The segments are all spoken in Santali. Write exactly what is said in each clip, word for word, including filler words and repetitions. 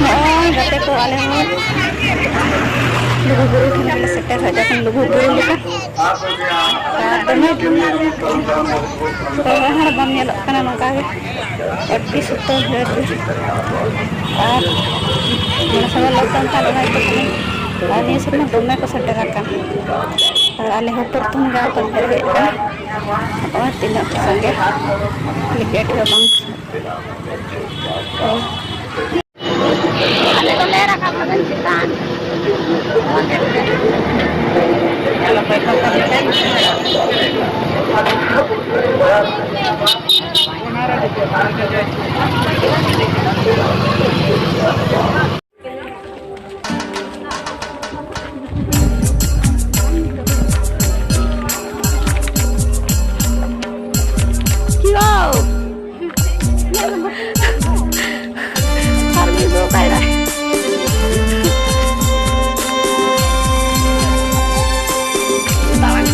ᱱᱚᱜᱼᱚᱭ ᱜᱟᱛᱮ ᱠᱚ, ᱟᱞᱮ ᱦᱚᱸ ᱞᱩᱜᱩᱵᱩᱨᱩ ᱴᱷᱮᱱ ᱜᱮᱞᱮ ᱥᱮᱴᱮᱨ ᱦᱮᱡ ᱟᱠᱟᱱᱟ, ᱞᱩᱜᱩᱵᱩᱨᱩ ᱞᱮᱠᱟ᱾ ᱟᱨ ᱫᱚᱢᱮ ᱦᱚᱲ ᱦᱚᱲ ᱵᱟᱢ ᱧᱮᱞᱚᱜ ᱠᱟᱱᱟ ᱱᱚᱝᱠᱟ ᱜᱮ, ᱟᱹᱰᱤ ᱥᱩᱛᱟᱹᱢ ᱦᱚᱲ ᱜᱮ᱾ ᱟᱨ ᱢᱚᱬᱮ ᱥᱮᱨᱢᱟ ᱞᱚᱠᱰᱟᱣᱩᱱ ᱛᱟᱦᱮᱸ ᱞᱮᱱᱟ ᱛᱚ, ᱟᱨ ᱱᱤᱭᱟᱹ ᱥᱮᱨᱢᱟ ᱫᱚᱢᱮ ᱠᱚ ᱥᱮᱴᱮᱨ ᱟᱠᱟᱱᱟ᱾ ᱟᱨ ᱟᱞᱮ ᱦᱚᱸ ᱯᱨᱚᱛᱷᱚᱢ ᱜᱟᱶᱛᱟ ᱞᱮ ᱦᱮᱡ ᱟᱠᱟᱱᱟ᱾ ᱱᱚᱜᱼᱚᱭ ᱛᱤᱱᱟᱹᱜ ᱥᱟᱸᱜᱮ, ᱴᱤᱠᱤᱴ ᱦᱚᱸ ᱵᱟᱝ᱾ ᱟᱞᱮ ᱫᱚᱞᱮ ᱨᱟᱠᱟᱵ ᱠᱟᱱᱟ ᱪᱮᱛᱟᱱ᱾ ᱟᱨ ᱢᱤᱫ ᱫᱚ ᱚᱠᱟᱭ ᱫᱟᱭ? ᱫᱟᱬᱟᱱ᱾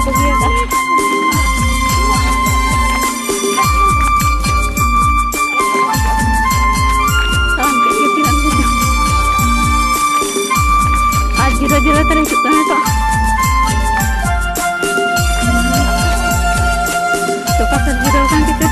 ᱵᱟᱹᱜᱤᱭᱟᱠᱟᱫ᱾ ᱛᱟᱲᱟᱢ ᱠᱮᱫ ᱜᱮ ᱛᱤᱱᱟᱹᱜ ᱫᱤᱱ᱾ ᱟᱨ ᱡᱤᱨᱟᱹ ᱡᱤᱨᱟᱹ ᱛᱮᱞᱮ ᱦᱤᱡᱩᱜ ᱠᱟᱱᱟ ᱱᱤᱛᱚᱜ᱾ ᱚᱠᱟ ᱥᱮᱫ ᱡᱤᱨᱟᱹᱣ ᱟᱠᱟᱱ ᱪᱚ᱾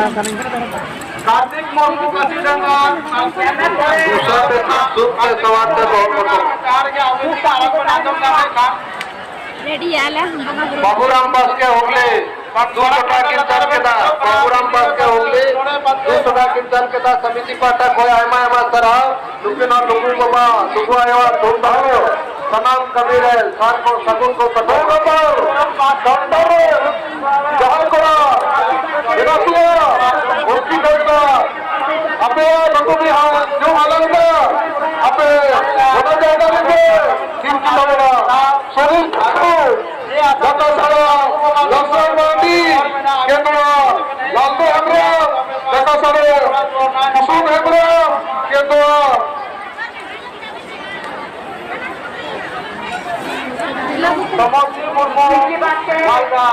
ᱠᱟᱨᱛᱤᱠ ᱢᱩᱨᱢᱩ ᱠᱟᱹᱥᱤᱰᱟᱸᱜᱟ ᱫᱩᱥᱚ ᱛᱮᱛᱨᱤᱥ ᱥᱩᱠ ᱛᱮ ᱥᱟᱶᱟᱨ ᱛᱮ ᱫᱚᱦᱚ ᱠᱚ᱾ ᱨᱮᱰᱤᱭᱟᱞᱮ ᱵᱚᱸᱜᱟ ᱵᱩᱨᱩ᱾ ᱵᱟᱵᱩᱨᱟᱢ ᱵᱟᱥᱠᱮ ᱦᱩᱜᱽᱞᱤ ᱫᱩ ᱴᱟᱠᱟ ᱠᱤᱱ ᱪᱟᱞ ᱠᱮᱫᱟ᱾ ᱵᱟᱵᱩᱨᱟᱢ ᱵᱟᱥᱠᱮ ᱦᱩᱜᱽᱞᱤ ᱫᱩ ᱴᱟᱠᱟ ᱠᱤᱱ ᱪᱟᱞ ᱠᱮᱫᱟ᱾ ᱥᱚᱢᱤᱛᱤ ᱯᱟᱦᱴᱟ ᱠᱷᱚᱱ ᱟᱭᱢᱟ ᱟᱭᱢᱟ ᱥᱟᱨᱦᱟᱣ᱾ ᱱᱩᱠᱤᱱᱟᱜ ᱞᱩᱜᱩ ᱵᱟᱵᱟ, ᱞᱩᱜᱩ ᱟᱭᱳᱣᱟᱜ ᱛᱷᱩᱢ ᱫᱟᱲᱮ ᱥᱟᱱᱟᱢ ᱠᱟᱹᱢᱤ ᱨᱮ ᱥᱟᱨ ᱠᱚ ᱥᱟᱹᱜᱩᱱ ᱠᱚ ᱠᱟᱛᱮ ᱰᱟᱠᱛᱟᱨ ᱨᱮ ᱡᱟᱦᱟᱸᱭ ᱠᱚᱲᱟ ᱵᱮᱱᱟᱣᱤᱭᱟᱹ ᱩᱱᱠᱤᱱ ᱫᱚ ᱟᱯᱮ ᱵᱟᱹᱵᱩ ᱵᱤᱦᱟᱨ ᱧᱩ ᱟᱞᱟᱝ ᱫᱚ ᱟᱯᱮ ᱚᱱᱟ ᱡᱟᱭᱜᱟ ᱨᱮᱜᱮ ᱪᱤᱱᱛᱟᱹ ᱵᱷᱟᱵᱽᱱᱟ ᱥᱚᱨᱤᱨ ᱴᱷᱟᱹᱠᱩᱨ ᱰᱟᱠᱛᱟᱨ ᱥᱟᱨᱟ ᱞᱚᱥᱚᱱ ᱢᱟᱹᱱᱰᱤ ᱠᱮᱱᱫᱨᱚ ᱞᱟᱞᱫᱩ ᱦᱮᱢᱵᱨᱚᱢ ᱰᱟᱠᱛᱟᱨ ᱥᱟᱨᱟ ᱠᱩᱥᱩᱢ ᱦᱮᱢᱵᱨᱚᱢ ᱠᱮᱱᱫᱨᱚ ᱥᱚᱢᱚᱥᱤ ᱢᱩᱨᱢᱩ ᱢᱟᱞᱫᱟ᱾